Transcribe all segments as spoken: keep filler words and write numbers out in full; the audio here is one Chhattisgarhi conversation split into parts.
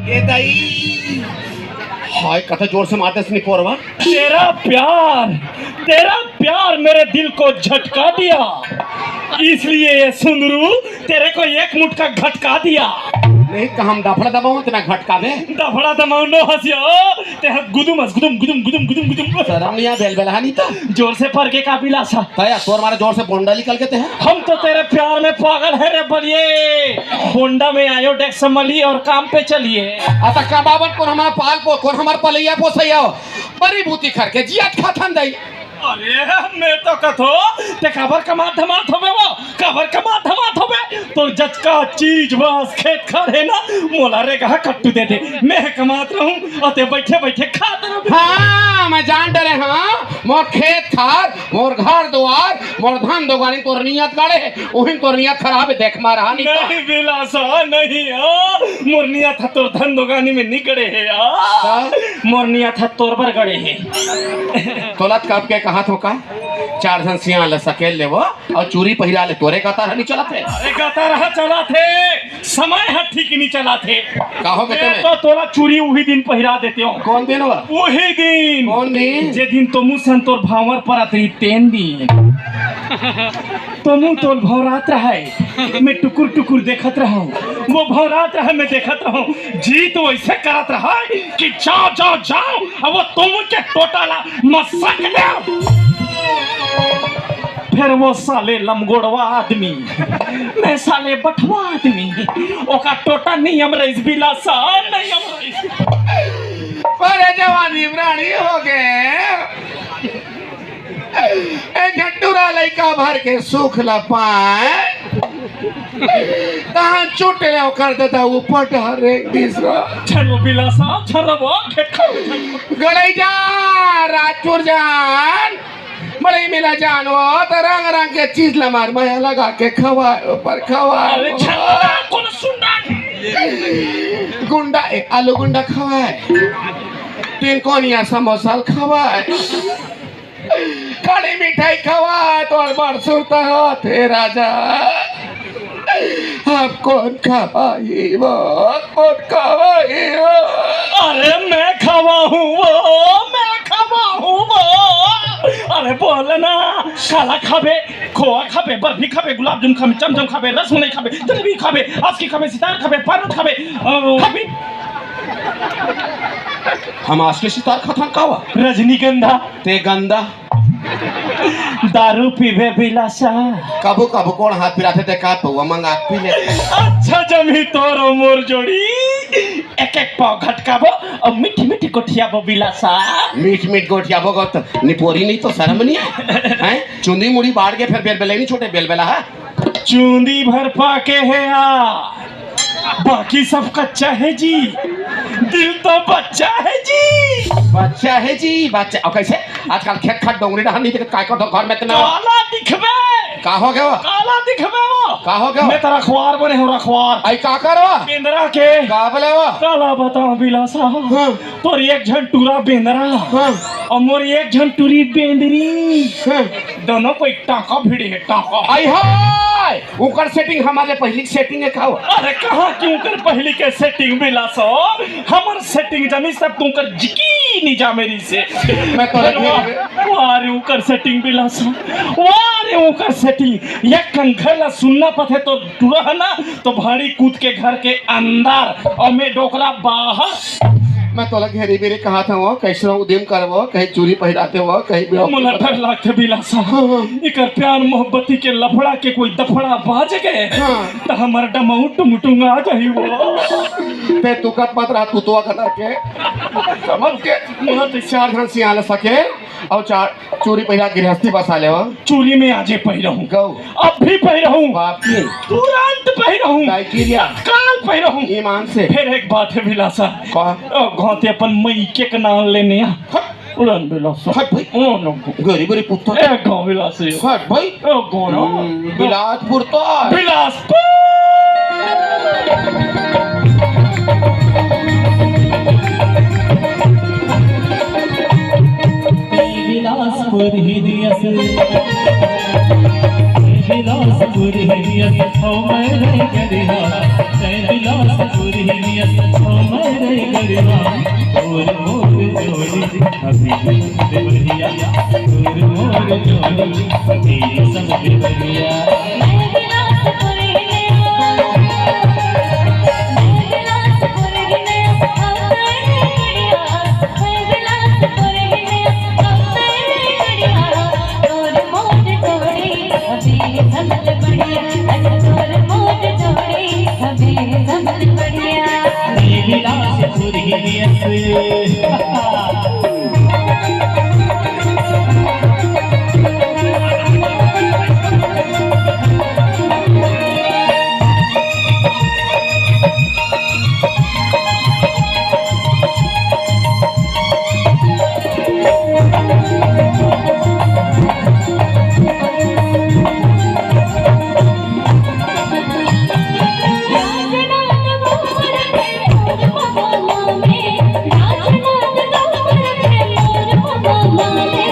ए दाई, हाय, कथा जोर से मारते निपोरवा। तेरा प्यार, तेरा प्यार मेरे दिल को झटका दिया, इसलिए ये सुंदरू तेरे को एक मुटका घटका दिया। नहीं, का हम दफड़ा दबाऊं, इतना घटका दे। दफड़ा दबाऊं नो हंसियो, ते गुदुम हंस, गुदुम, गुदुम, गुदुम, गुदुम, गुदुम। शर्म नहीं आ, बेल बेल हानी तो। जोर से फर के का बिलासा? तया, तोर मारे जोर से बोंडा निकल के ते हैं। हम तो तेरे प्यार में पागल है रे बलिए। बोंडा में आयो, डेक्स मलिए और काम पे चलिए। अतः का बाबत कौन हमारा पाल पो, कौन हमारा पलैया पोसैया हो? बड़ी बूती करके जियत खाथन दई। अरे, मैं तो कथो, ते काबर कमात धमात होबे वो? काबर कमात धमात होबे? तो जचका चीज बस खेत खार है ना, मोला रे गहा कट्टू दे दे। मैं कमात रहूं और ते बैठे बैठे खात रहबे। हाँ, मैं जान डरे हाँ, मोर खेत खार, मोर घर दुआर, मोर धन दोगानी तोर नियत गड़े है, उहिन तोर नियत खराब है, देख मारा नहीं तो। नहीं बिलासा, नहीं हाँ, मोर नियत है तोर धन दोगानी में नहीं गड़े है यार। हाँ? मोर नियत है तोर बर गड़े है। तोला कब के कहा थो का? चार झन सियान ल सकेल लेवो अउ चूरी पहिरा ले, तोरे गता रहा नहीं चलत हे। अरे गता रहा चलत हे, समय ह ठीक नहीं चलत हे। का हो गे मैं तेमे? तो तोला चूरी उही दिन पहिरा देते हो। कौन दिन हो? उही दिन। कौन दिन? जे दिन तोमू सन तोर भांवर परत रही तेन दिन। तोमू तोल भौरात रहा है, मैं टुकुर टुकुर देखत रहा हूँ। वो भौरात रहा, मैं देखत रहा हूँ। जी तो ऐसे करत रहा है कि जाओ, जाओ, जाओ, अब वो तोमू के टोटा ला मसक ले। फिर वो साले लमगोड़वा आदमी, मैं साले बठवा आदमी, ओका टोटा नहीं हम रईस बिलासा, नहीं हम रईस। अरे जवानी प्राणी हो गए। ए झट्टूरा लइका भर के सुख ल पाए। तहाँ चुट ले ओकर ददा ऊपर डहर एक दिस। छनो बिलासा, छनो वो, खेत खाओ, छनो। गड़ई जा, राजपुर जान। बड़ई मिला जान वो, त रंग रंग के चीज ल मार, मया लगा के खवाए, ऊपर खवाए। अरे छनो, कौन सुन रहा है? गुंडा, ए, आलू गुंडा खवाए। तीन कोनिया समोसा खवाए। कड़ी मिठाई खवाए, तोर बड़ सुरता होत हे राजा। अब कौन खवाही वो, कौन खवाही वो? अरे मैं खवाहूँ वो, मैं खवाहूँ वो। अरे बोल ना, काला खाबे, खोआ खाबे, बर्फी खाबे, गुलाब जामुन खाबे, चमचम खाबे, रसमलाई खाबे, जलेबी खाबे, आसकी खाबे, सितार खाबे, पारत खाबे, अ, खाबे। हम आसकी सितार खाथन का वा? रजनीगंधा। ते गंदा। दारू पीबे बिलासा। कभू कभू कोन हाथ पिराथे ते का पौवा मंगा के पी ले। अच्छा जमी तोर मोर जोड़ी। एक एक पाव घटकाबो अउ मीठी मीठी गोठियाबो बिलासा। मीठ मीठ गोठियाबो गो त निपोरी नहीं तो शर्म नहीं है। हैं? चुंदी मुड़ी बाढ़ के फिर बेलबेला नहीं छोटे बेलबेला है। चूंदी भर पाके हे आ, बाकी सब कच्चा हे जी। दिल तो बच्चा हे जी। बच्चा हे जी, बच्चा। अउ कइसे? आजकल खेत खार डोंगरी डहर नहीं दिखत, काय करथो घर में इतना? काला दिखबे। का हो गे वो? काला दिखबे वो। का हो गे वो? मैं तो रखवार बने हूँ, रखवार। अई का करवा? बेंदरा के। का बोले वो? काला बताओ बिलासा। हाँ। तोर एक झन टूरा बेंदरा। हाँ। अउ मोर एक झन टूरी बेंदरी। हाँ। दोनों को एक टाका भिड़े हे, टाका। आई हाय! ओकर setting हमारे पहली setting हे का हो? अरे कहाँ की ओकर पहली के setting बिलासा? हमर setting जमी सब तू कर जिकी नहीं जा मेरी से। मैं तो अरे वाह, वाह रे ओकर setting बिलासा। वाह रे ओकर setting। एक कन घर ला सुनना पथे तो टूरा हे ना, तो भाड़ी कूद के घर के अंदर अउ मैं डोकरा बाहर। मैं तोला घेरी बेरी कहा था वो, कैसे उदिम करवो, कहीं चूरी पहिराते वो, कहीं बेवकूफ मोला डर लागथे बिलासा। हाँ, हाँ। एकर प्यार मोहब्बती के लफड़ा के कोई दफड़ा बाज गए, हाँ। त हमर डमऊ टुंगटुंग आ जाही वो। ते तुकत मत रहा, तू तो कतर के। समझ के? मोला तो चार झन सियान सके, अउ चार चूरी पहिरा गृहस्थी बसा लेवा। चूरी में आजे पहिरहूँ। गऊ। अब भी पहिरहूँ। बाप की। तुरंत पहिरहूँ। दाई किरिया। तत्काल पहिरहूँ। ईमान से। फिर एक बात हे बिलासा। का? ओ, घोते अपन मई के नाम लेने आ। हट। उड़न बिलासा। हट भाई। ओ, नो। गरीब गरीब पुत्र। ए, गाँव बिलासी। हट भाई। ओ, गाँव ना। हम्म, बिलासपुर तो। बिलासपुर। बिलासपुर ही दिया से। बिलास बिलासपुर ही नियत हो मेरे गढ़िया, जय बिलासपुर ही नियत हो मेरे गढ़िया। तोर मोर जोड़ी अभी सबसे बढ़िया, तोर मोर जोड़ी अभी सबसे बढ़िया।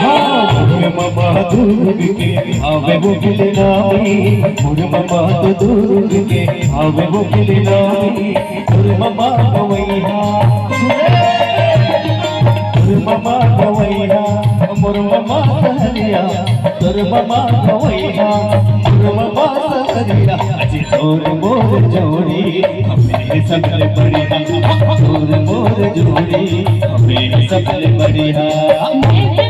हाँ, मोर ममा दुर्ग के आवे वो खिलनामी, मोर ममा तो दुर्ग के आवे वो खिलनामी, मोर ममा गवैया, मोर ममा गवैया, मोर ममा सहरिया, तोर ममा गवैया, मोर ममा सहरिया, अजी तोर मोर जोड़ी हमें सबले बढ़िया, तोर मोर जोड़ी हमें सबले बढ़िया।